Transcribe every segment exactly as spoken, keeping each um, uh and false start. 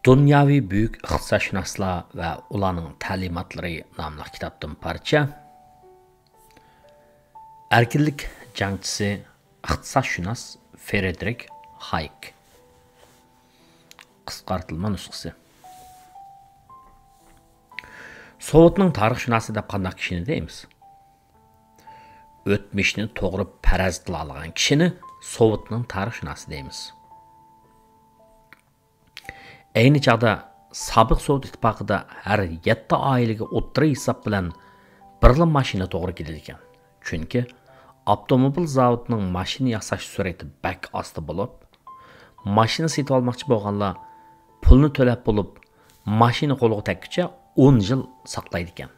دۇنياۋى بۈيۈك ئىقتىسادشۇناسلار ۋە ئۇلارنىڭ تەلىماتلىرى ناملىق كىتابتىن پارچە. ئەركىنلىك جەڭچىسى، ئىقتىسادشۇناس فرېدېرىك ھايك. قىسقارتىلما نۇسخىسى. سوۋېتنىڭ تارىخشۇناسى دەپ قانداق كىشىنى دەيمىز؟ ئۆتمۈشنى توغرا پەرەز قىلالىغان كىشىنى سوۋېتنىڭ تارىخشۇناسى دەيمىز. ئەينى چاغدا سابىق سوۋېت ئىتتىپاقىدا ھەر يەتتە ئائىلىگە ئوتتۇرا ھېساب بىلەن بىرلا ماشىنا توغرا كېلىدىكەن. چۈنكى ئاپتوموبىل زاۋۇتىنىڭ ماشىنا ياساش سۈرئىتى بەك ئاستا بولۇپ، ماشىنا سېتىۋالماقچى بولغانلار پۇلنى تۆلەپ بولۇپ، ماشىنا قولىغا تەگكۈچە ئون يىل ساقلايدىكەن.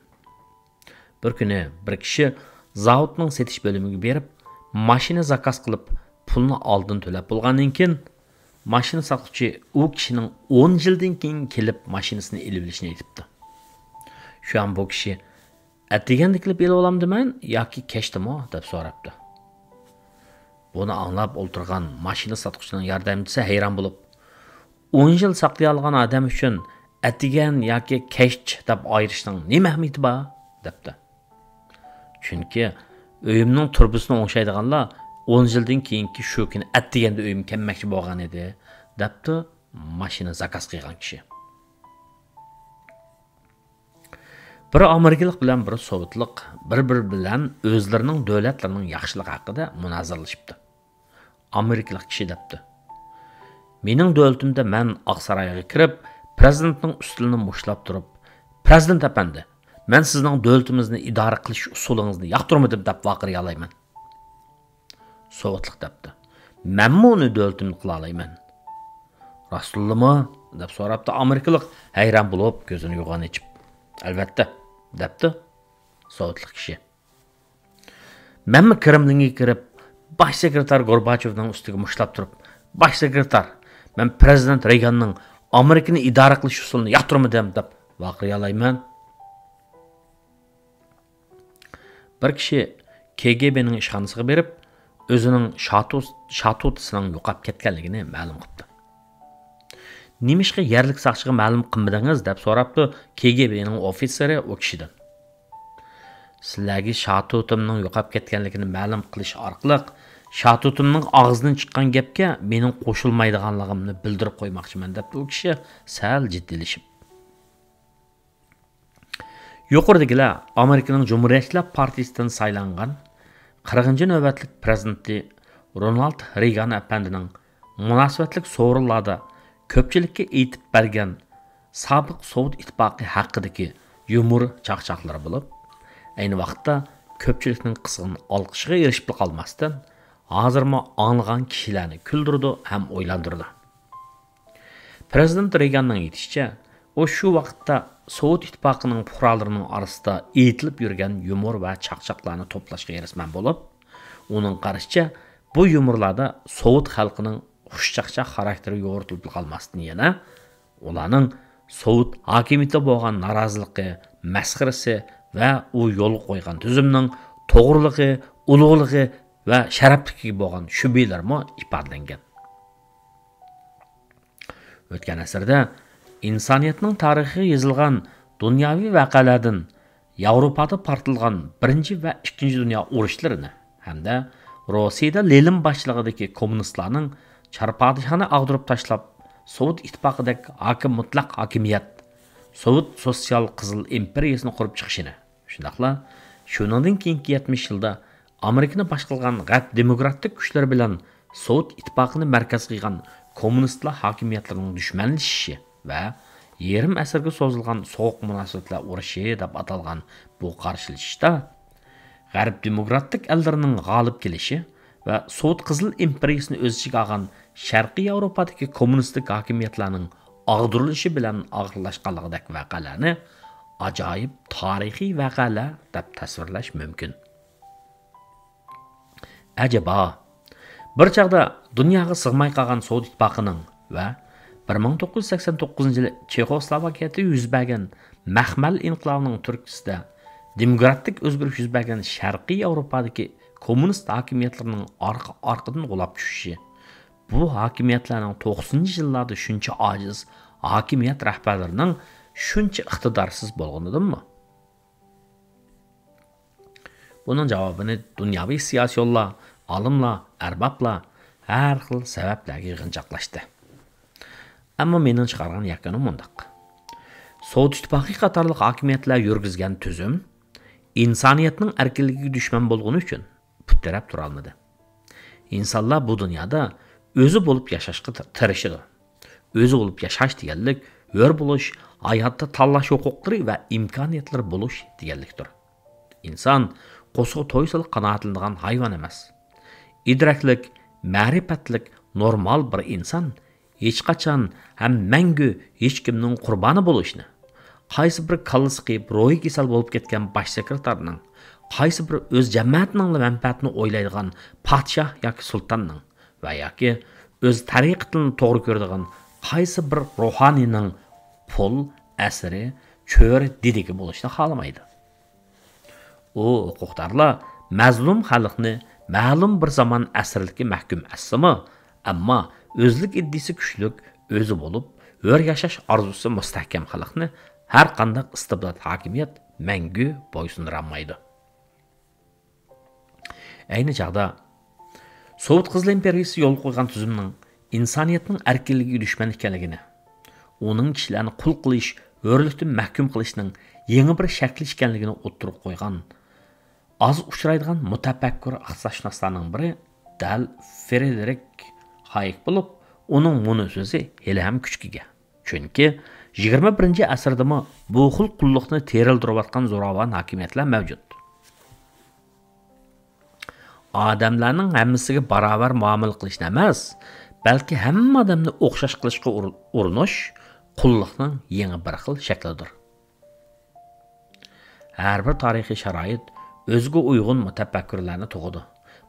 بىر كۈنى بىر كىشى زاۋۇتنىڭ سېتىش بۆلۈمىگە بېرىپ، ماشىنا زاكاز قىلىپ، پۇلنى ئالدىن تۆلەپ بولغاندىن كېيىن، ماشىنا ساتقۇچى ئۇ كىشىنىڭ ئون يىلدىن كېيىن كېلىپ ماشىنىسىنى ئېلىۋېلىشىنى ئېيتىپتۇ. شۇڭا بۇ كىشى، «ئەتىگەندە كېلىپ ئېلىۋالامدىمەن ياكى كەچتىمۇ؟» دەپ سوراپتۇ. بۇنى ئاڭلاپ ئولتۇرغان ماشىنا ساتقۇچىنىڭ ياردەمچىسى ھەيران بولۇپ، «ئون يىل ساقلىيالىغان ئادەم ئۈچۈن ئەتىگەن ياكى كەچ دەپ ئايرىشنىڭ نېمە ئەھمىيىتى بار؟» دەپتۇ. «چۈنكى ئۆيۈمنىڭ تۇرۇبىسىنى ئوڭشايدىغانلار ئون يىلدىن كېيىنكى شۇ كۈنى ئەتىگەندە ئۆيۈمگە كەلمەكچى بولغان ئىدى»، دەپتۇ ماشىنا زاكاز قىلغان كىشى. بىر ئامېرىكىلىق بىلەن بىر سوۋېتلىق بىر-بىرى بىلەن ئۆزلىرىنىڭ دۆلەتلىرىنىڭ ياخشىلىقى ھەققىدە مۇنازىرىلىشىپتۇ. ئامېرىكىلىق كىشى دەپتۇ، «مېنىڭ دۆلىتىمدە مەن ئاقسارايغا كىرىپ، پىرېزىدېنتنىڭ ئۈستىلىنى مۇشتلاپ تۇرۇپ، پىرېزىدېنت ئەپەندى، مەن سىزنىڭ دۆلىتىمىزنى ئىدارە قىلىش ئۇسۇلىڭىزنى ياقتۇرمىدىم» دەپ ۋارقىرايالايمەن. سوۋېتلىق دەپتۇ، «مەنمۇ ئۇنى دۆلىتىمدە قىلالايمەن.» «راستتىنلىمۇ؟» دەپ سوراپتۇ ئامېرىكىلىق ھەيران بولۇپ كۆزىنى يوغان ئېچىپ. «ئەلۋەتتە» دەپتۇ سوۋېتلىق كىشى. «مەنمۇ كرېملىنگە كىرىپ، باش سېكرېتار گورباچېۋنىڭ ئۈستىگە مۇشتلاپ تۇرۇپ، باش سېكرېتار، مەن پىرېزىدېنت رېيگاننىڭ ئامېرىكىنى ئىدارە قىلىش ئۇسۇلىنى ياقتۇرمىدىم دەپ ۋارقىرايالايمەن.» بىر كىشى كېگېبېنىڭ ئىشخانىسىغا بېرىپ، ئۆزىنىڭ شاتۇ-، شاتۇتىسىنىڭ يوقاپ كەتكەنلىكىنى مەلۇم قىپتۇ. «نېمىشقا يەرلىك ساقچىغا مەلۇم قىلمىدىڭىز؟» دەپ سوراپتۇ كېگېبېنىڭ ئوفىتسېرى ئۇ كىشىدىن. «سىلەرگە شاتۇتۇمنىڭ يوقاپ كەتكەنلىكىنى مەلۇم قىلىش ئارقىلىق، شاتۇتۇمنىڭ ئاغزىدىن چىققان گەپكە مېنىڭ قوشۇلمايدىغانلىقىمنى بىلدۈرۈپ قويماقچىمەن» دەپتۇ ئۇ كىشى سەل جىددىيلىشىپ. يۇقىرىدىكىلەر ئامېرىكىنىڭ جۇمھۇرىيەتچىلەر پارتىيىسىدىن سايلانغان قىرىقىنچى نۆۋەتلىك پىرېزىدېنتى رونالد رېيگان ئەپەندىنىڭ مۇناسىۋەتلىك سورۇنلاردا كۆپچىلىككە ئېيتىپ بەرگەن سابىق سوۋېت ئىتتىپاقى ھەققىدىكى يۇمۇر چاقچاقلىرى بولۇپ، ئەينى ۋاقىتتا كۆپچىلىكنىڭ قىزغىن ئالقىشىغا ئېرىشىپلا قالماستىن، ھازىرمۇ ئاڭلىغان كىشىلەرنى كۈلدۈرىدۇ ھەم ئويلاندۇرىدۇ. پىرېزىدېنت رېيگاننىڭ ئېيتىشىچە، ئۇ شۇ ۋاقىتتا سوۋېت ئىتتىپاقىنىڭ پۇقرالىرىنىڭ ئارىسىدا ئېيتىلىپ يۈرگەن يۇمۇر ۋە چاقچاقلارنى توپلاشقا ھېرىسمەن بولۇپ، ئۇنىڭ قارىشىچە، بۇ يۇمۇرلاردا سوۋېت خەلقىنىڭ خۇشچاقچاق خاراكتېرى يورۇتۇلۇپلا قالماستىن، يەنە ئۇلارنىڭ سوۋېت ھاكىمىيىتىگە بولغان نارازىلىقى، مەسخىرىسى ۋە ئۇ يولغا قويغان تۈزۈمنىڭ توغرىلىقى، ئۇلۇغلۇقى ۋە شەرەپلىكىگە بولغان شۈبھىلىرىمۇ ئىپادىلەنگەن. ئۆتكەن ئەسىردە ئىنسانىيەتنىڭ تارىخىغا يېزىلغان دۇنياۋى ۋەقەلەردىن ياۋروپادا پارتلىغان بىرىنچى ۋە ئىككىنچى دۇنيا ئۇرۇشلىرىنى ھەمدە روسىيىدە لېنىن باشچىلىقىدىكى كوممۇنىستلارنىڭ چار پادىشاھنى ئاغدۇرۇپ تاشلاپ، سوۋېت ئىتتىپاقىدەك ھاكىم، مۇتلەق ھاكىمىيەت، سوۋېت سوتسىيال قىزىل ئىمپېرىيىسىنى قۇرۇپ چىقىشىنى، شۇنداقلا شۇنىڭدىن كېيىنكى يەتمىش يىلدا ئامېرىكىنى باشقۇرغان غەرب دېموكراتىك كۈچلىرى بىلەن سوۋېت ئىتتىپاقىنى مەركەز قىلغان كوممۇنىستلار ھاكىمىيەتلىرىنىڭ دۈشمەنلىشىشى ۋە يېرىم ئەسىرگە سوزۇلغان سوغۇق مۇناسىۋەتلەر ئۇرۇشى دەپ ئاتالغان بۇ قارشىلىشىشتا، غەرب دېموكراتىك ئەللىرىنىڭ غالىب كېلىشى ۋە سوۋېت قىزىل ئىمپېرىيىسىنى ئۆز ئىچىگە ئالغان شەرقىي ياۋروپادىكى كوممۇنىستىك ھاكىمىيەتلەرنىڭ ئاغدۇرۇلۇشى بىلەن ئاخىرلاشقانلىقىدەك ۋەقەلەرنى ئاجايىپ تارىخىي ۋەقەلەر دەپ تەسۋىرلەش مۇمكىن. ئەجەبا، بىر چاغدا دۇنياغا سىغماي قالغان سوۋېت ئىتتىپاقىنىڭ ۋە بىر مىڭ توققۇز يۈز سەكسەن توققۇزىنچى يىلى چېخوسلوۋاكىيەدە يۈز بەرگەن مەخمەل ئىنقىلابىنىڭ تۈرتكىسىدە دېموكراتىك ئۆزگىرىش يۈز بەرگەن شەرقىي ياۋروپادىكى كوممۇنىست ھاكىمىيەتلىرىنىڭ ئارقا-ئارقىدىن غۇلاپ چۈشۈشى، بۇ ھاكىمىيەتلەرنىڭ توقسىنىنچى يىللاردا شۇنچە ئاجىز، ھاكىمىيەت رەھبەرلىرىنىڭ شۇنچە ئىقتىدارسىز بولغىنىدىنمۇ؟ بۇنىڭ جاۋابىنى دۇنياۋى سىياسىيونلار، ئالىملار، ئەربابلار ھەر خىل سەۋەبلەرگە يىغىنچاقلاشتى. ئەمما مېنىڭ چىقارغان يەكۈنۈم مۇنداق: سوۋېت ئىتتىپاقى قاتارلىق ھاكىمىيەتلەر يۈرگۈزگەن تۈزۈم ئىنسانىيەتنىڭ ئەركىنلىكىگە دۈشمەن بولغىنى ئۈچۈن پۇت تىرەپ تۇرالمىدى. ئىنسانلار بۇ دۇنيادا ئۆزى بولۇپ ياشاشقا تىر-، تىرىشىدۇ. ئۆزى بولۇپ ياشاش دېگەنلىك ھۆر بولۇش، ھاياتتا تاللاش ھوقۇقلىرى ۋە ئىمكانىيەتلىرى بولۇش دېگەنلىكتۇر. ئىنسان قورسىقى تويسىلا قانائەتلىنىدىغان ھايۋان ئەمەس. ئىدراكلىق، مەرىپەتلىك، نورمال بىر ئىنسان ھېچقاچان ھەم مەڭگۈ ھېچكىمنىڭ قۇربانى بولۇشنى، قايسى بىر كاللىسى قېيىپ، روھىي كېسەل بولۇپ كەتكەن باش سېكرېتارنىڭ، قايسى بىر ئۆز جەمەتىنىڭلا مەنپەئەتىنى ئويلايدىغان پادىشاھ ياكى سۇلتاننىڭ ۋە ياكى ئۆز تەرىقىتىنى توغرا كۆرىدىغان قايسى بىر روھانىينىڭ پۇل، ئەسىرى، چۆرە، دېدىكى بولۇشنى خالىمايدۇ. ئۇ ھوقۇقدارلار مەزلۇم خەلقنى مەلۇم بىر زامان ئەسىرلىككە مەھكۇم ئەتسىمۇ، ئەمما ئۆزلۈك ئىدىيىسى كۈچلۈك، ئۆزى بولۇپ، ھۆر ياشاش ئارزۇسى مۇستەھكەم خەلقنى ھەر قانداق ئىستىبدات ھاكىمىيەت مەڭگۈ بويسۇندۇرالمايدۇ. ئەينى چاغدا سوۋېت قىزىل ئىمپېرىيىسى يولغا قويغان تۈزۈمنىڭ ئىنسانىيەتنىڭ ئەركىنلىكىگە دۈشمەن ئىكەنلىكىنى، ئۇنىڭ كىشىلەرنى قۇل قىلىش، ھۆرلۈكتىن مەھكۇم قىلىشنىڭ يېڭى بىر شەكلى ئىكەنلىكىنى ئوتتۇرىغا قويغان ئاز ئۇچرايدىغان مۇتەپەككۇر ئىقتىسادشۇناسلارنىڭ بىرى دەل فرېدېرىك ھايك بولۇپ، ئۇنىڭ مۇنۇ سۆزى ھېلىھەم كۈچكە ئىگە. چۈنكى يىگىرمە بىرىنچى ئەسىردىمۇ بۇ خىل قۇللۇقنى تېرىلدۈرۈۋاتقان زوراۋان ھاكىمىيەتلەر مەۋجۇت. ئادەملەرنىڭ ھەممىسىگە باراۋەر مۇئامىلە قىلىشنى ئەمەس، بەلكى ھەممە ئادەمنى ئوخشاش قىلىشقا ئۇر-، ئۇرۇنۇش قۇللۇقنىڭ يېڭى بىر خىل شەكلىدۇر. ھەر بىر تارىخىي شارائىت ئۆزىگە ئۇيغۇن مۇتەپەككۇرلارنى تۇغىدۇ.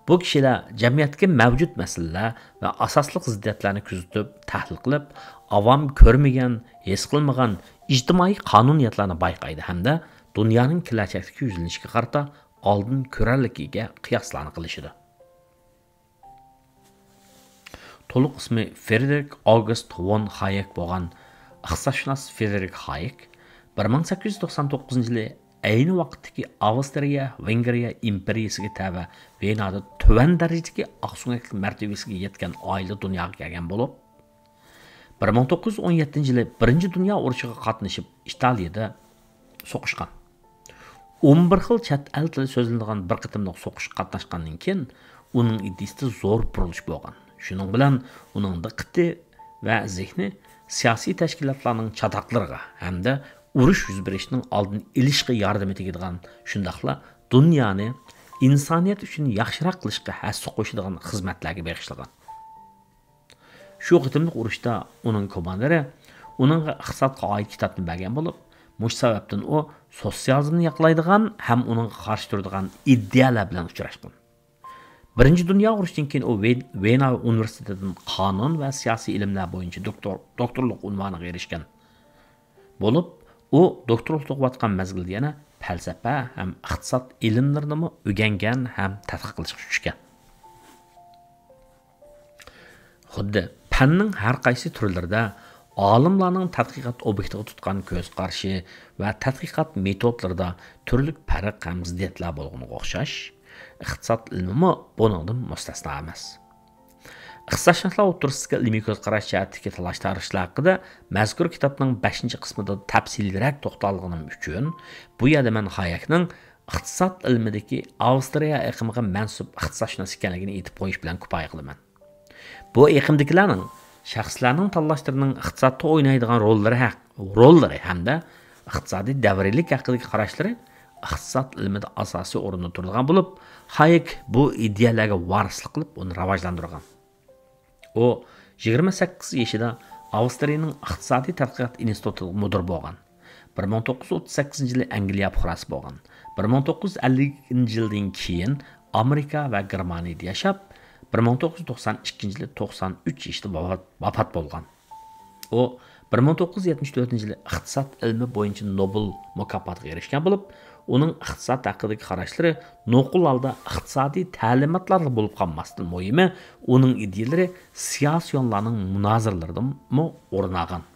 بۇ كىشىلەر جەمئىيەتتىكى مەۋجۇت مەسىلىلەر ۋە ئاساسلىق زىددىيەتلەرنى كۆزىتىپ، تەھلىل قىلىپ، ئاۋام كۆرمىگەن، ھېس قىلمىغان ئىجتىمائىي قانۇنىيەتلەرنى بايقايدۇ ھەمدە دۇنيانىڭ كېلەچەكتىكى يۈزلىنىشىگە قارىتا ئالدىن كۆرەرلىكىگە قىياسلارنى قىلىشىدۇ. تولۇق ئىسمى فرېدېرىك ئاگۇست ۋون خايەك بولغان ئىقتىسادشۇناس فرېدېرىك خايەك بىر مىڭ سەككىز يۈز توقسان توققۇزىنچى يىلى ئەينى ۋاقىتتىكى ئاۋسترىيە ۋېنگرىيە ئىمپېرىيىسىگە تەۋە ۋېنادا تۆۋەن دەرىجىدىكى ئاقسۆڭەكلىك مەرتىۋىسىگە يەتكەن ئائىلىدە دۇنياغا كەلگەن بولۇپ، بىر مىڭ توققۇز يۈز ئون يەتتىنچى يىلى بىرىنچى دۇنيا ئۇرۇشىغا قاتنىشىپ، ئىتالىيىدا سوقۇشقان. ئون بىر خىل چەت ئەل تىلى سۆزلىنىدىغان بىر قېتىملىق سوقۇشقا قاتناشقاندىن كېيىن، ئۇنىڭ ئىدىيىسىدە زور بۇرۇلۇش بولغان. شۇنىڭ بىلەن ئۇنىڭ دىققىتى ۋە زېھنى سىياسىي تەشكىلاتلارنىڭ چاتاقلىرىغا ھەمدە ئۇرۇش يۈز بېرىشنىڭ ئالدىنى ئېلىشقا ياردىمى تېگىدىغان، شۇنداقلا دۇنيانى ئىنسانىيەت ئۈچۈن ياخشىراق قىلىشقا ھەسسە قوشىدىغان خىزمەتلەرگە بېغىشلىغان. شۇ قېتىملىق ئۇرۇشتا ئۇنىڭ كوماندىرى ئۇنىڭغا ئىقتىسادقا ئائىت كىتابنى بەرگەن بولۇپ، مۇشۇ سەۋەبتىن ئۇ سوتسىيالىزمنى ياقلايدىغان ھەم ئۇنىڭغا قارشى تۇرىدىغان ئىدىيەلەر بىلەن ئۇچراشقان. بىرىنچى دۇنيا ئۇرۇشىدىن كېيىن ئۇ ۋېن-، ۋېنا ئۇنىۋېرسىتېتىدىن قانۇن ۋە سىياسىي ئىلىملەر بويىچە دوكتور-، دوكتورلۇق ئۇنۋانىغا ئېرىشكەن بولۇپ، ئۇ دوكتورلۇق ئوقۇۋاتقان مەزگىلدە يەنە پەلسەپە ھەم ئىقتىساد ئىلىملىرىنىمۇ ئۆگەنگەن ھەم تەتقىق قىلىشقا چۈشكەن. خۇددى پەننىڭ ھەر قايسى تۈرلىرىدە ئالىملارنىڭ تەتقىقات ئوبيېكتىغا تۇتقان كۆز قارىشى ۋە تەتقىقات مېتودلىرىدا تۈرلۈك پەرق ھەم زىددىيەتلەر بولغىنىغا ئوخشاش، ئىقتىساد ئىلمىمۇ بۇنىڭدىن مۇستەسنا ئەمەس. ئىقتىسادشۇناسلار ئوتتۇرىسىدىكى ئىلمىي كۆز قاراش جەھەتتىكى تالاش-تارتىشلار ھەققىدە مەزكۇر كىتابنىڭ بەشىنچى قىسمىدا تەپسىلىيرەك توختالغىنىم ئۈچۈن، بۇ يەردە مەن خايەكنىڭ ئىقتىساد ئىلمىدىكى ئاۋسترىيە ئېقىمىغا مەنسۇپ ئىقتىسادشۇناس ئىكەنلىكىنى ئېيتىپ قويۇش بىلەن كۇپايە قىلىمەن. بۇ ئېقىمدىكىلەرنىڭ شەخسلەرنىڭ تاللاشلىرىنىڭ ئىقتىسادتا ئوينايدىغان روللىرى ھەق-، روللىرى ھەمدە ئىقتىسادىي دەۋرىيلىك ھەققىدىكى قاراشلىرى ئىقتىساد ئىلمىدا ئاساسىي ئورۇندا تۇرىدىغان بولۇپ، خايك بۇ ئىدىيەلەرگە ۋارىسلىق قىلىپ، ئۇنى راۋاجلاندۇرغان. ئۇ يىگىرمە سەككىز يېشىدا ئاۋسترىيەنىڭ ئىقتىسادىي تەتقىقات ئىنستىتۇتىغا مۇدىر بولغان. بىر مىڭ توققۇز يۈز ئوتتۇز سەككىزىنچى يىلى ئەنگلىيە پۇقراسى بولغان. بىر مىڭ توققۇز يۈز ئەللىكىنچى يىلدىن كېيىن ئامېرىكا ۋە گېرمانىيەدە ياشاپ، بىر مىڭ توققۇز يۈز توقسان ئىككىنچى يىلى توقسان ئۈچ يېشىدا ۋاپات، ۋاپات بولغان. ئۇ بىر مىڭ توققۇز يۈز يەتمىش تۆتىنچى يىلى ئىقتىساد ئىلمى بويىچە نوبېل مۇكاپاتىغا ئېرىشكەن بولۇپ، ئۇنىڭ ئىقتىساد ھەققىدىكى قاراشلىرى نوقۇل ھالدا ئىقتىسادىي تەلىماتلارلا بولۇپ قالماستىن، مۇھىمى، ئۇنىڭ ئىدىيەلىرى سىياسىيونلارنىڭ مۇنازىرىلىرىدىمۇ ئورۇن ئالغان.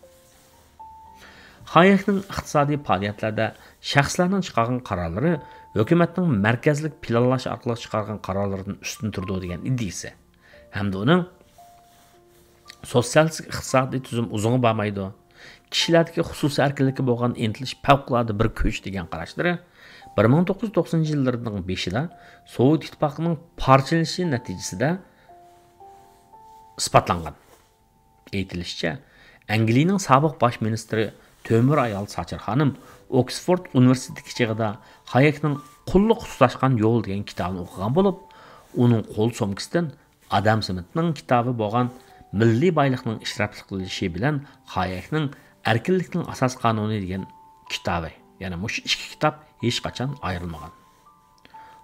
خايەكنىڭ ئىقتىسادىي پائالىيەتلەردە شەخسلەرنىڭ چىقارغان قارارلىرى ھۆكۈمەتنىڭ مەركەزلىك پىلانلاش ئارقىلىق چىقارغان قارارلىرىدىن ئۈستۈن تۇرىدۇ دېگەن ئىدىيىسى ھەمدە ئۇنىڭ سوتسىيالىستىك ئىقتىسادىي تۈزۈم ئۇزۇنغا بارمايدۇ، كىشىلەردىكى خۇسۇسىي ئەركىنلىككە بولغان ئىنتىلىش پەۋقۇلئاددە بىر كۈچ دېگەن قاراشلىرى بىر مىڭ توققۇز يۈز توقسىنىنچى يىللىرىنىڭ بېشىدا سوۋېت ئىتتىپاقىنىڭ پارچىلىنىشى نەتىجىسىدە ئىسپاتلانغان. ئېيتىلىشىچە، ئەنگلىيىنىڭ سابىق باش مىنىستىرى تۆمۈر ئايال ساچىر خانىم ئوكسفورد ئۇنىۋېرسىتېتىدىكى چېغىدا خايەكنىڭ قۇللۇققا تۇتاشقان يول دېگەن كىتابىنى ئوقۇغان بولۇپ، ئۇنىڭ قول سومكىسىدىن ئادام سمىتنىڭ كىتابى بولغان مىللىي بايلىقنىڭ ئىسراپلىق قىلىنىشى بىلەن خايەكنىڭ ئەركىنلىكنىڭ ئاساسىي قانۇنى دېگەن كىتابى، يەنى مۇشۇ ئىككى كىتاب ھېچقاچان ئايرىلمىغان.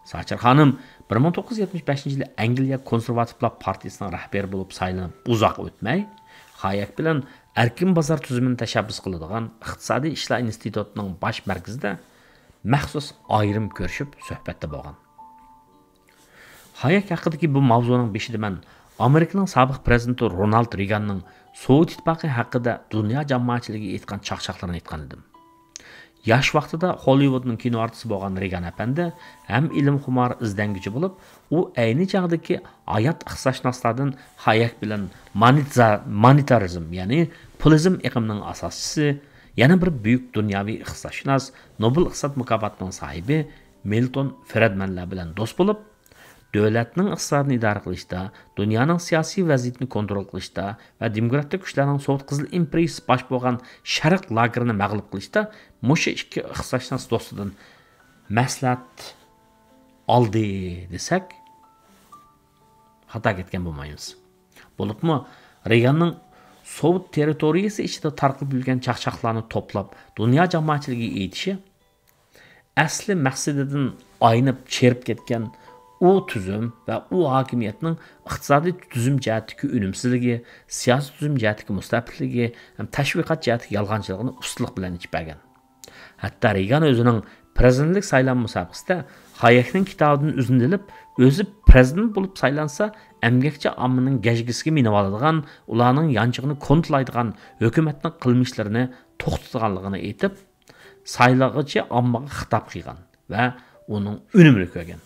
ساچىر خانىم بىر مىڭ توققۇز يۈز يەتمىش بەشىنچى يىلى ئەنگلىيە كونسېرۋاتىپلار پارتىيىسىنىڭ رەھبىرى بولۇپ سايلىنىپ ئۇزاق ئۆتمەي، خايەك بىلەن ئەركىن بازار تۈزۈمىنى تەشەببۇس قىلىدىغان ئىقتىسادىي ئىشلار ئىنستىتۇتىنىڭ باش مەركىزىدە مەخسۇس ئايرىم كۆرۈشۈپ سۆھبەتتە بولغان. خايەك ھەققىدىكى بۇ ماۋزۇنىڭ بېشىدا مەن ئامېرىكىنىڭ سابىق پىرېزىدېنتى رونالد رېگاننىڭ سوۋېت ئىتتىپاقى ھەققىدە دۇنيا جامائەتچىلىكىگە ئېيتقان چاقچاقلىرىنى ئېيتقان ئىدىم. ياش ۋاقتىدا خوللىۋۇدنىڭ كىنو ئارتىسى بولغان رېگان ئەپەندى ھەم ئىلىمخۇمار ئىزدەنگۈچى بولۇپ، ئۇ ئەينى چاغدىكى ھايات ئىقتىسادشۇناسلاردىن خايەك بىلەن مانىتزا-، مانېتارىزم، يەنى پۇلىزم ئېقىمىنىڭ ئاساسچىسى، يەنە بىر بۈيۈك دۇنياۋى ئىقتىسادشۇناس، نوبېل ئىقتىساد مۇكاپاتىنىڭ ساھىبى مىلتون فرېدمانلار بىلەن دوست بولۇپ، دۆلەتنىڭ ئىقتىسادىنى ئىدارە قىلىشتا، دۇنيانىڭ سىياسىي ۋەزىيىتىنى كونترول قىلىشتا ۋە دېموكراتىك كۈچلەرنىڭ سوۋېت قىزىل ئىمپېرىيىسى باش بولغان شەرق لاگېرىنى مەغلۇپ قىلىشتا مۇشۇ ئىككى ئىقتىسادشۇناس دوستىدىن مەسلىھەت ئالدى دېسەك، خاتا كەتكەن بولمايمىز. بولۇپمۇ رېگاننىڭ سوۋېت تېررىتورىيىسى ئىچىدە تارقىلىپ يۈرگەن چاقچاقلارنى توپلاپ، دۇنيا جامائەتچىلىكىگە ئېيتىشى، ئەسلى مەقسىتىدىن ئاينىپ چىرىپ كەتكەن ئۇ تۈزۈم ۋە ئۇ ھاكىمىيەتنىڭ ئىقتىسادىي تۈزۈم جەھەتتىكى ئۈنۈمسىزلىكى، سىياسىي تۈزۈم جەھەتتىكى مۇستەبىتلىكى ھەم تەشۋىقات جەھەتتىكى يالغانچىلىقىنى ئۇستىلىق بىلەن ئېچىپ بەرگەن. ھەتتا رېگان ئۆزىنىڭ پىرېزىدېنتلىك سايلام مۇسابىقىسىدە خايەكنىڭ كىتابىدىن ئۈزۈندە ئېلىپ، ئۆزى پىرېزىدېنت بولۇپ سايلانسا، ئەمگەكچى ئاممىنىڭ گەجگىسىگە مىنىۋالىدىغان، ئۇلارنىڭ يانچۇقىنى كونتروللايدىغان ھۆكۈمەتنىڭ قىلمىشلىرىنى توختىتىدىغانلىقىنى ئېيتىپ، سايلىغۇچى ئاممىغا خىتاب قىلغان ۋە ئۇنىڭ ئۈنۈمىنى كۆرگەن.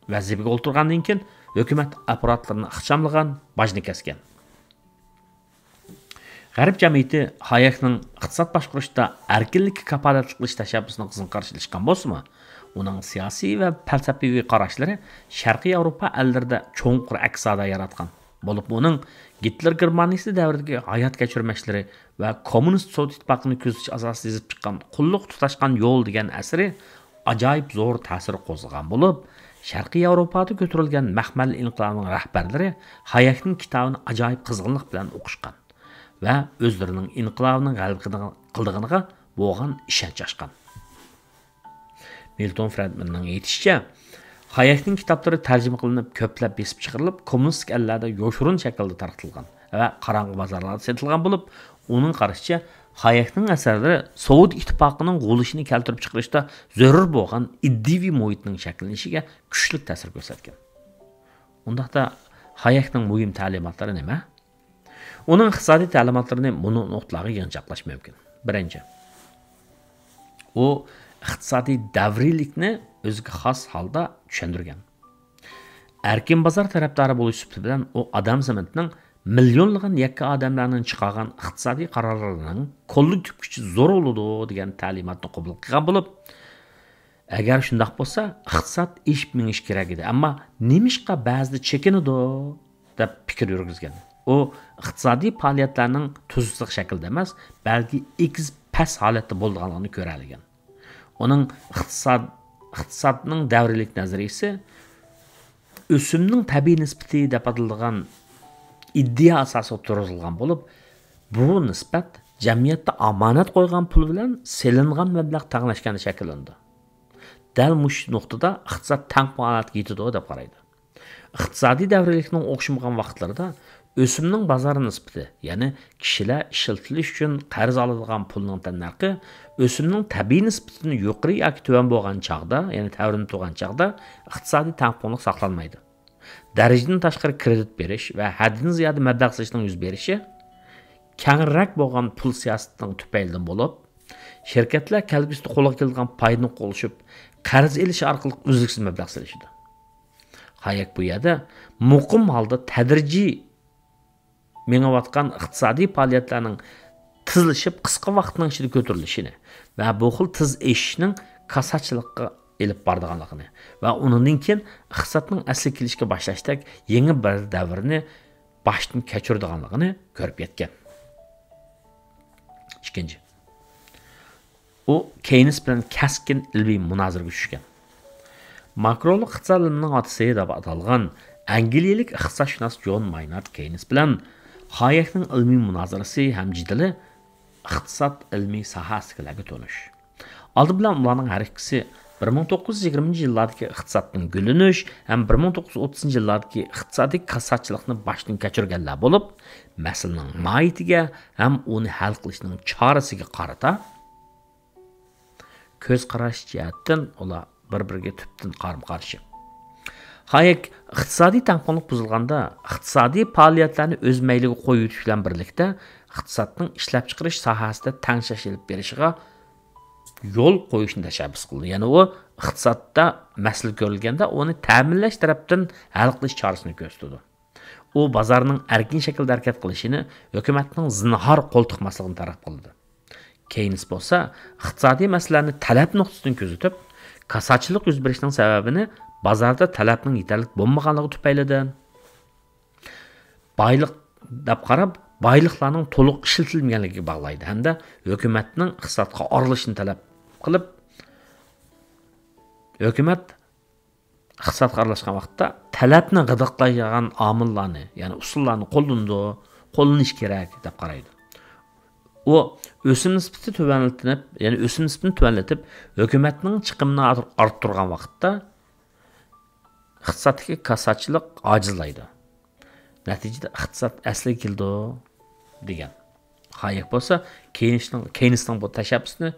ۋەزىپىگە ئولتۇرغاندىن كېيىن، ھۆكۈمەت ئاپپاراتلىرىنى ئىخچاملىغان، باجنى كەسكەن. غەرب جەمئىيىتى خايەكنىڭ ئىقتىساد باشقۇرۇشتا ئەركىنلىككە كاپالەتلىك قىلىش تەشەببۇسىنى قىزغىن قارشى ئېلىشقان بولسىمۇ، ئۇنىڭ سىياسىي ۋە پەلسەپىۋى قاراشلىرى شەرقىي ياۋروپا ئەللىرىدە چوڭقۇر ئەكس ئىزا ياراتقان. بولۇپمۇ ئۇنىڭ گىتلېر گېرمانىيىسى دەۋرىدىكى ھايات كەچۈرمىشلىرى ۋە كوممۇنىست سوۋېت ئىتتىپاقىنى كۆزىتىش ئاساسىدا يېزىپ چىققان قۇللۇققا تۇتاشقان يول دېگەن ئەسىرى ئاجايىپ زور تەسىر قوزغىغان بولۇپ، شەرقىي ياۋروپادا كۆتۈرۈلگەن مەخمەل ئىنقىلابىنىڭ رەھبەرلىرى خايەكنىڭ كىتابىنى ئاجايىپ قىزغىنلىق بىلەن ئوقۇشقان ۋە ئۆزلىرىنىڭ ئىنقىلابىنىڭ غەلىبە قىلىدىغ-، قىلىدىغىنىغا بولغان ئىشەنچ ئاچقان. مىلتون فرېدماننىڭ ئېيتىشىچە، خايەكنىڭ كىتابلىرى تەرجىمە قىلىنىپ، كۆپلەپ بېسىپ چىقىرىلىپ، كوممۇنىستىك ئەللەردە يوشۇرۇن شەكىلدە تارقىتىلغان ۋە قاراڭغۇ بازارلاردا سېتىلغان بولۇپ، ئۇنىڭ قارىشىچە، خايەكنىڭ ئەسەرلىرى سوۋېت ئىتتىپاقىنىڭ غۇلىشىنى كەلتۈرۈپ چىقىرىشتا زۆرۈر بولغان ئىدىيىۋى مۇھىتنىڭ شەكىللىنىشىگە كۈچلۈك تەسىر كۆرسەتكەن. ئۇنداقتا، خايەكنىڭ مۇھىم تەلىماتلىرى نېمە؟ ئۇنىڭ ئىقتىسادىي تەلىماتلىرىنى مۇنۇ نۇقتىلارغا يىغىنچاقلاش مۇمكىن. بىرىنچى، ئۇ ئىقتىسادىي دەۋرىيلىكنى ئۆزىگە خاس ھالدا چۈشەندۈرگەن. ئەركىن بازار تەرەپدارى بولۇش سۈپىتى بىلەن ئۇ ئادام سېمىتنىڭ مىليونلىغان يەككە ئادەملەرنىڭ چىقارغان ئىقتىسادىي قارارلىرىنىڭ كوللېكتىپ كۈچى زور بولىدۇ دېگەن تەلىماتنى قوبۇل قىلغان بولۇپ، ئەگەر شۇنداق بولسا، ئىقتىساد ئېشىپ مېڭىشى كېرەك ئىدى. ئەمما نېمىشقا بەزىدە چېكىنىدۇ؟ دەپ پىكىر يۈرگۈزگەن. ئۇ ئىقتىسادىي پائالىيەتلەرنىڭ تۇزلۇق شەكىلدە ئەمەس، بەلكى ئېگىز پەس ھالەتتە بولىدىغانلىقىنى كۆرەلىگەن. ئۇنىڭ ئىقتىساد، ئىقتىسادنىڭ دەۋرىيلىك نەزەرىيىسى ئۆسۈمنىڭ تەبىئىي نىسبىتى دەپ ئاتىلىدىغان ئىدىيە ئاساسىغا تۇرغۇزۇلغان بولۇپ، بۇ نىسبەت جەمئىيەتتە ئامانەت قويغان پۇل بىلەن سېلىنغان مەبلەغ تەڭلەشكەندە شەكىللىنىدۇ. دەل مۇشۇ نۇقتىدا ئىقتىساد تەڭپۇڭ ھالەتكە يېتىدۇ دەپ قارايدۇ. ئىقتىسادىي دەۋرىيلىكنىڭ ئوخشىمىغان ۋاقىتلىرىدا ئۆسۈمنىڭ بازار نىسبىتى، يەنى كىشىلەر ئىشلىتىلىش ئۈچۈن قەرز ئالىدىغان پۇلنىڭ تەننەرخى ئۆسۈمنىڭ تەبىئىي نىسبىتىدىن يۇقىرى ياكى تۆۋەن بولغان چاغدا، يەنى تەۋرىنىپ تۇرغان چاغدا ئىقتىسادىي تەڭپۇڭلۇق ساقلانمايدۇ. دەرىجىدىن تاشقىرى كىرېدىت بېرىش ۋە ھەددىدىن زىيادە مەبلەغ سېلىشنىڭ يۈز بېرىشى كەڭرەك بولغان پۇل سىياسىتىنىڭ تۈپەيلىدىن بولۇپ، شىركەتلەر كەلگۈسىدە قولغا كېلىدىغان پايدىنى قوغلىشىپ، قەرز ئېلىش ئارقىلىق ئۈزلۈكسىز مەبلەغ سېلىشىدۇ. خايەك بۇ يەردە مۇقىم ھالدا تەدرىجىي مېڭىۋاتقان ئىقتىسادىي پائالىيەتلەرنىڭ تېزلىشىپ، قىسقا ۋاقىتنىڭ ئىچىدە كۆتۈرۈلۈشىنى ۋە بۇ خىل تېز ئېشىشنىڭ كاساتچىلىققا ئېلىپ بارىدىغانلىقىنى ۋە ئۇنىڭدىن كېيىن ئىقتىسادنىڭ ئەسلىگە كېلىشكە باشلاشتەك يېڭى بىر دەۋرنى باشتىن كەچۈرىدىغانلىقىنى كۆرۈپ يەتكەن. ئىككىنچى، ئۇ كېينس بىلەن كەسكىن ئىلمىي مۇنازىرىگە چۈشكەن. ماكرولۇق ئىقتىساد ئىلمىنىڭ ئاتىسى دەپ ئاتالغان ئەنگلىيەلىك ئىقتىسادشۇناس جون ماينارد كېينس بىلەن خايەكنىڭ ئىلمىي مۇنازىرىسى ھەم جېدىلى ئىقتىساد ئىلمىي ساھەسىدىكىلەرگە تونۇش. ئالدى بىلەن ئۇلارنىڭ ھەر ئىككىسى بىر مىڭ توققۇز يۈز يىگىرمىنچى يىللاردىكى ئىقتىسادتىن گۈللىنىش ھەم بىر مىڭ توققۇز يۈز ئوتتۇزىنچى يىللاردىكى ئىقتىسادىي كاساتچىلىقنى باشتىن كەچۈرگەنلەر بولۇپ، مەسىلىنىڭ ماھىيىتىگە ھەم ئۇنى ھەل قىلىشنىڭ چارىسىگە قارىتا كۆز قاراش جەھەتتىن ئۇلار بىر-بىرىگە تۈپتىن قارىمۇ قارشى. خايەك ئىقتىسادىي تەڭپۇڭلۇق بۇزۇلغاندا، ئىقتىسادىي پائالىيەتلەرنى ئۆز مەيلىگە قويۇۋېتىش بىلەن بىرلىكتە، ئىقتىسادنىڭ ئىشلەپچىقىرىش ساھەسىدە تەڭشەش ئېلىپ بېرىشىغا يول قويۇشنى تەشەببۇس قىلىدۇ. يەنى ئۇ ئىقتىسادتا مەسىلە كۆرۈلگەندە، ئۇنى تەمىنلەش تەرەپتىن ھەل قىلىش چارىسىنى كۆرسىتىدۇ. ئۇ بازارنىڭ ئەركىن شەكىلدە ھەرىكەت قىلىشىنى ھۆكۈمەتنىڭ زىنھار قول تىقماسلىقىنى تەلەپ قىلىدۇ. كېينس بولسا ئىقتىسادىي مەسىلىلەرنى تەلەپ نۇقتىسىدىن كۆزىتىپ، كاساتچىلىق يۈز بېرىشنىڭ سەۋەبىنى بازاردا تەلەپنىڭ يېتەرلىك بولمىغانلىقى تۈپەيلىدىن، بايلىق دەپ قاراپ، بايلىقلارنىڭ تولۇق ئىشلىتىلمىگەنلىكىگە باغلايدۇ ھەمدە ھۆكۈمەتنىڭ ئىقتىسادقا ئارىلىشىشىنى تەلەپ قىلىپ، ھۆكۈمەت ئىقتىسادقا ئارىلاشقان ۋاقىتتا تەلەپنى غىدىقلايدىغان ئامىللارنى، يەنى ئۇسۇللارنى قوللىنىدۇ، قوللىنىش كېرەك دەپ قارايدۇ. ئۇ ئۆسۈم نىسبىتى تۆۋەنلىتىلىپ، يەنى ئۆسۈم نىسبىتىنى تۆۋەنلىتىپ، ھۆكۈمەتنىڭ چىقىمىنى ئارت-، ئارتتۇرغان ۋاقىتتا ئىقتىسادتىكى كاساتچىلىق ئاجىزلايدۇ. نەتىجىدە ئىقتىساد ئەسلىگە كېلىدۇ، دېگەن. خايەك بولسا كېينسنىڭ، كېينسنىڭ بۇ تەشەببۇسىنى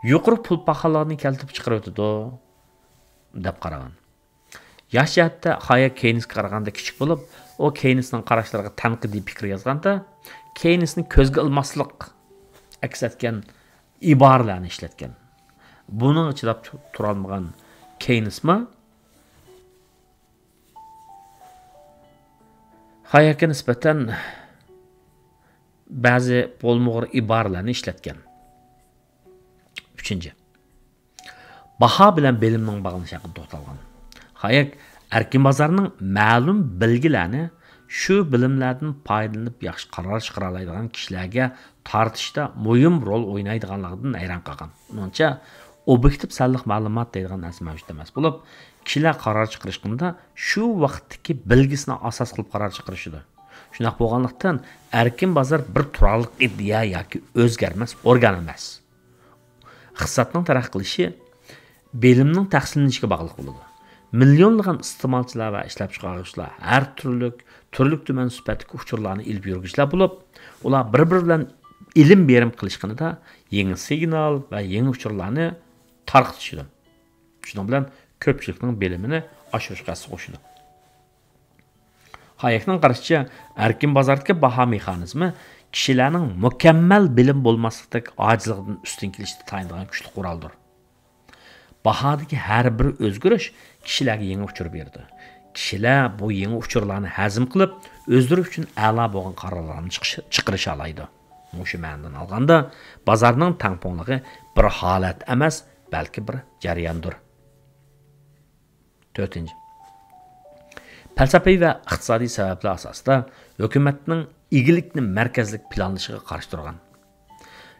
يۇقىرى پۇل پاخاللىقىنى كەلتۈرۈپ چىقىرىۋېتىدۇ، دەپ قارىغان. ياش جەھەتتە خايەك كېينسكە قارىغاندا كىچىك بولۇپ، ئۇ كېينسنىڭ قاراشلىرىغا تەنقىدىي پىكىر يازغاندا، كېينسنى كۆزگە ئىلماسلىق ئەكس ئەتكەن ئىبارىلەرنى ئىشلەتكەن. بۇنىڭغا چىداپ تۇ-، تۇرالمىغان كېينسمۇ خايەككە نىسبەتەن بەزى بولمىغۇر ئىبارىلەرنى ئىشلەتكەن. ئۈچىنچى، باھا بىلەن بىلىمنىڭ باغلىنىشى ھەققىدە توختالغان. خايەك ئەركىن بازارنىڭ مەلۇم بىلگىلەرنى شۇ بىلىملەردىن پايدىلىنىپ ياخشى قارار چىقىرالايدىغان كىشىلەرگە تارتىشتا مۇھىم رول ئوينايدىغانلىقىدىن ھەيران قالغان. ئۇنىڭچە، ئوبيېكتىپ سانلىق مەلۇمات دەيدىغان نەرسە مەۋجۇت ئەمەس بولۇپ، كىشىلەر قارار چىقىرىشقىندا شۇ ۋاقىتتىكى بىلگىسىنى ئاساس قىلىپ قارار چىقىرىشىدۇ. شۇنداق بولغانلىقتىن، ئەركىن بازار بىر تۇراقلىق ئىدىيە ياكى ئۆزگەرمەس ئورگان ئەمەس. ئىقتىسادنىڭ تەرەققىي قىلىشى بىلىمنىڭ تەقسىملىنىشىگە باغلىق بولىدۇ. مىليونلىغان ئىستېمالچىلار ۋە ئىشلەپچىقارغۇچىلار ھەر تۈرلۈك، تۈرلۈك تۈمەن سۈپەتتىكى ئۇچۇرلارنى ئېلىپ يۈرگۈچىلەر بولۇپ، ئۇلار بىر-بىرى بىلەن ئېلىم-بېرىم قىلىشقىنىدا يېڭى سىگنال ۋە يېڭى ئۇچۇرلارنى تارقىتىشىدۇ. شۇنىڭ بىلەن كۆپچىلىكنىڭ بىلىمىنى ئاشۇرۇشقا ھەسسە قوشىدۇ. خايەكنىڭ قارىشىچە، ئەركىن بازاردىكى باھا مېخانىزمى كىشىلەرنىڭ مۇكەممەل بىلىم بولماسلىقتەك ئاجىزلىقىدىن ئۈستۈن كېلىشتە تايىنىدىغان كۈچلۈك قورالدۇر. باھادىكى ھەر بىر ئۆزگىرىش كىشىلەرگە يېڭى ئۇچۇر بېرىدۇ. كىشىلەر بۇ يېڭى ئۇچۇرلارنى ھەزىم قىلىپ، ئۆزلىرى ئۈچۈن ئەلا بولغان قارارلارنى چىقىش-، چىقىرىشالايدۇ. مۇشۇ مەنىدىن ئالغاندا، بازارنىڭ تەڭپۇڭلۇقى بىر ھالەت ئەمەس، بەلكى بىر جەرياندۇر. تۆتىنچى، پەلسەپىۋى ۋە ئىقتىسادىي سەۋەبلەر ئاساسىدا ھۆكۈمەتنىڭ ئىگىلىكنى مەركەزلىك پىلانلىشىغا قارشى تۇرغان.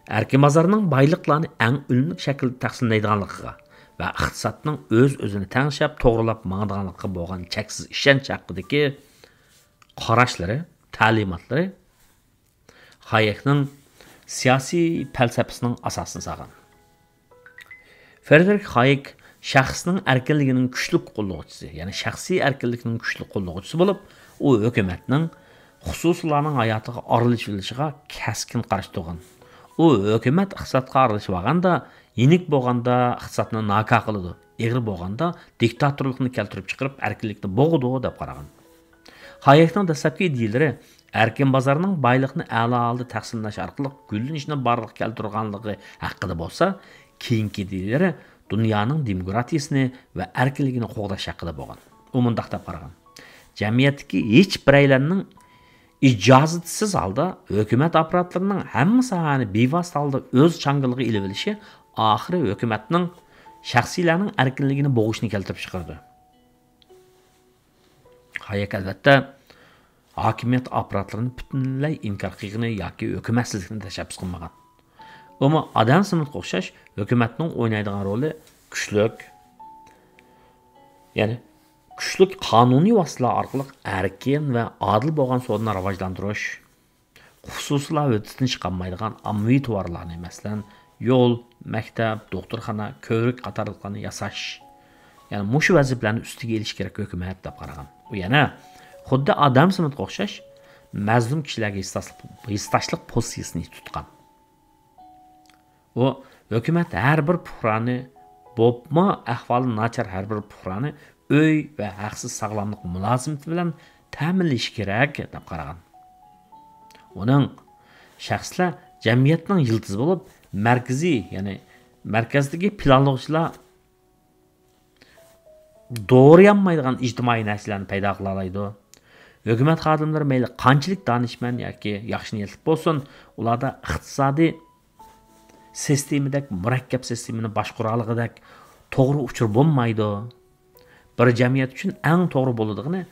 ئەركىن بازارنىڭ بايلىقلارنى ئەڭ ئۈنۈملۈك شەكىلدە تەقسىملەيدىغانلىقىغا ۋە ئىقتىسادنىڭ ئۆز-ئۆزىنى تەڭشەپ، توغرىلاپ ماڭىدىغانلىقىغا بولغان چەكسىز ئىشەنچ ھەققىدىكى قاراشلىرى، تەلىماتلىرى خايەكنىڭ سىياسىي پەلسەپىسىنىڭ ئاساسىنى سالغان. فرېدېرىك خايېك شەخسنىڭ ئەركىنلىكىنىڭ كۈچلۈك قوللىغۇچىسى، يەنى شەخسىي ئەركىنلىكنىڭ كۈچلۈك قوللىغۇچىسى بولۇپ، ئۇ ھۆكۈمەتنىڭ خۇسۇسىيلارنىڭ ھاياتىغا ئارىلىشىۋېلىشىغا كەسكىن قارشى تۇرغان. ئۇ ھۆكۈمەت ئىقتىسادقا ئارىلىشىۋالغاندا، يېنىك بولغاندا ئىقتىسادنى ناكار قىلىدۇ، ئېغىر بولغاندا دىكتاتورلۇقنى كەلتۈرۈپ چىقىرىپ ئەركىنلىكنى بوغىدۇ، دەپ قارىغان. خايېكنىڭ دەسلەپكى ئىدىيىلىرى ئەركىن بازارنىڭ بايلىقنى ئەلا ھالدا تەقسىملەش ئارقىلىق گۈللىنىشنى بارلىققا كەلتۈرگەنلىكى ھەققىدە بولسا، كېيىنكى ئىدىيىلىرى دۇنيانىڭ دېموكراتىيىسىنى ۋە ئەركىنلىكىنى قوغداش ھەققىدە بولغان. ئۇ مۇنداق دەپ قارىغان: جەمئىيەتتىكى ھېچ بىرەيلەننىڭ ئىجازىتىسىز ھالدا ھۆكۈمەت ئاپپاراتلىرىنىڭ ھەممە ساھەنى بىۋاسىتە ھالدا ئۆز چاڭگىلىغا ئېلىۋېلىشى ئاخىرى ھۆكۈمەتنىڭ شەخسىيلەرنىڭ ئەركىنلىكىنى بوغۇشنى كەلتۈرۈپ چىقىرىدۇ. ھايەك، ئەلۋەتتە، ھاكىمىيەت ئاپپاراتلىرىنى پۈتۈنلەي ئىنكار قىلغىنى ياكى ھۆكۈمەتسىزلىكنى تەشەببۇس قىلمىغان. ئۇمۇ ئادام سمىتقا ئوخشاش ھۆكۈمەتنىڭ ئوينايدىغان رولى كۈچلۈك، يەنى كۈچلۈك قانۇنىي ۋاسىتىلەر ئارقىلىق ئەركىن ۋە ئادىل بولغان سودىنى راۋاجلاندۇرۇش، خۇسۇسىيلار ھۆددىسىدىن چىقالمايدىغان ئاممىۋى تاۋارلارنى، مەسىلەن، يول، مەكتەپ، دوختۇرخانا، كۆۋرۈك قاتارلىقلارنى ياساش، يەنى مۇشۇ ۋەزىپىلەرنى ئۈستىگە ئېلىشى كېرەك ھۆكۈمەت، دەپ قارىغان. ئۇ يەنە خۇددى ئادام سمىتقا ئوخشاش مەزلۇم كىشىلەرگە ھېسداشلىق، ھېسداشلىق پوزىتسىيىسىنى تۇتقان. ئۇ ھۆكۈمەت ھەر بىر پۇقرانى، بولۇپمۇ ئەھۋالى ناچار ھەر بىر پۇقرانى ئۆي ۋە ھەقسىز ساغلاملىق مۇلازىمىتى بىلەن تەمىنلىشى كېرەك، دەپ قارىغان. ئۇنىڭ شەخسلەر جەمئىيەتنىڭ يىلتىزى بولۇپ، مەركىزىي، يەنى مەركەزدىكى پىلانلىغۇچىلار دورىيالمايدىغان ئىجتىمائىي نەرسىلەرنى پەيدا قىلالايدۇ. ھۆكۈمەت خادىملىرى مەيلى قانچىلىك دانىشمەن ياكى ياخشى نىيەتلىك بولسۇن، ئۇلاردا ئىقتىسادىي سىستېمىدەك مۇرەككەپ سىستېمىنى باشقۇرالىغۇدەك توغرا ئۇچۇر بولمايدۇ، بىر جەمئىيەت ئۈچۈن ئەڭ توغرا بولىدىغىنى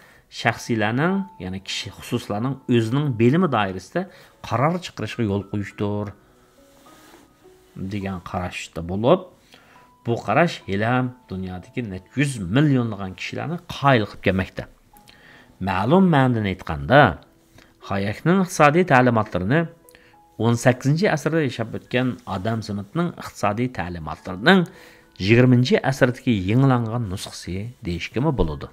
شەخسىيلەرنىڭ، يەنى كىشى خۇسۇسلارنىڭ ئۆزىنىڭ بىلىمى دائىرىسىدە قارار چىقىرىشىغا يول قويۇشتۇر، دېگەن قاراشتا بولۇپ، بۇ قاراش ھېلىھەم دۇنيادىكى نەچچە يۈز مىليونلىغان كىشىلەرنى قايىل قىلىپ كەلمەكتە. مەلۇم مەنىدىن ئېيتقاندا، ھايەكنىڭ ئىقتىسادىي تەلىماتلىرىنى ئون سەككىزىنچى ئەسىردە ياشاپ ئۆتكەن ئادام سمىتنىڭ ئىقتىسادىي تەلىماتلىرىنىڭ يىگىرمىنچى ئەسىردىكى يېڭىلانغان نۇسخىسى دېيىشكىمۇ بولىدۇ.